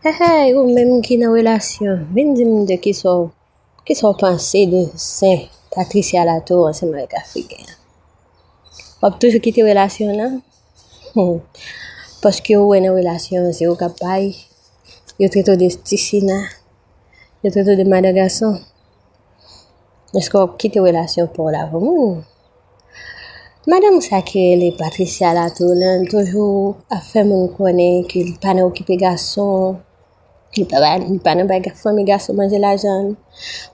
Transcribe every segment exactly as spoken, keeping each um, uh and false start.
Hey, hey, ou menm ki nan relasyon, vin di m de kisa w, kisa w panse de Sen Patricia Latour ansanm avèk Afriken an. W ap toujou kite relasyon an? Hmm. Paske ou wè nan relasyon an, se ou k ap bay. Yo trete w de ti sina. Yo trete w de madan gason. Èske w ap kite relasyon pa w la pou moun? Madanm sa ki rele Patricia Latour lan toujou ap fè moun konnen ke li pa nan okipe gason, li pa, li pa nan bay fanmi gason manje lajan l.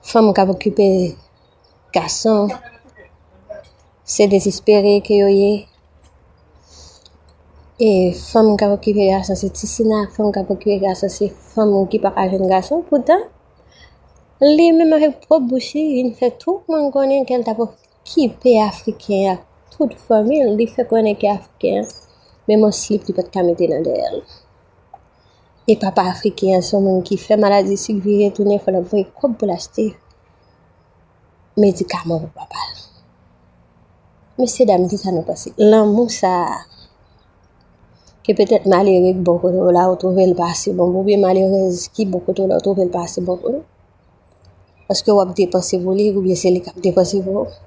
Fanm k ap okipe gason, se dezespere ke yo ye. E fanm k ap okipe gason se ti sina, fanm k ap okipe gason se fanm ki pa ka jwenn gason. Poutan, li menm avèk pwòp bouch li, li fè tout moun konnen ke l t ap okipe Afriken an ak tout fanmi l. Li fè konnen ke Afriken an, menm yon slip li pa t ka mete nan dèyè l. E papa Afriken an se yon moun ki fè maladi sik vire tounen, fò l ap voye kòb pou l achte medikaman pou papa l. Mesye dam, kisa nou panse? Lanmou sa a, ke petèt malere ki bò kote w la, ou twouve l pa ase bon pou ou, oubyen malerèz ki bò kote w la, ou twouve l pa ase bon pou li. Paske w ap depanse pou li, oubyen se li k ap depanse pou ou.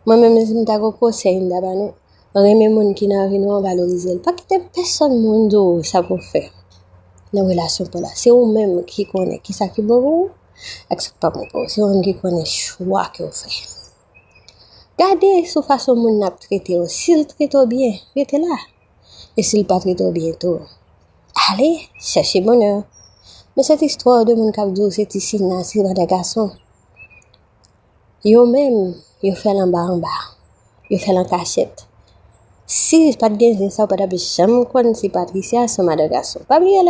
Mwen menm, si m ta gen konsèy m ta ba nou, renmen moun ki nan vi nou an, valorize l. Pa kite pèsonn moun di w sa pou w fè nan relasyon pa w la. Se ou menm ki konnen kisa ki bon pou ou ak sa k pa bon pou ou. Se ou menm ki konnen chwa ke w fè. Gade sou fason moun nan ap trete w. Si l trete w byen, rete la. E si l pa trete w byen tou, ale chèche bonè. Men sèt istwa de moun k ap di w se ti sina, se madan gason. Yo menm, yo fè l anba anba. Yo fè l an kachèt. Si pa t gen zen sa, ou pa t ap janm konn si Patricia se yon madan gason. Pa bliye lè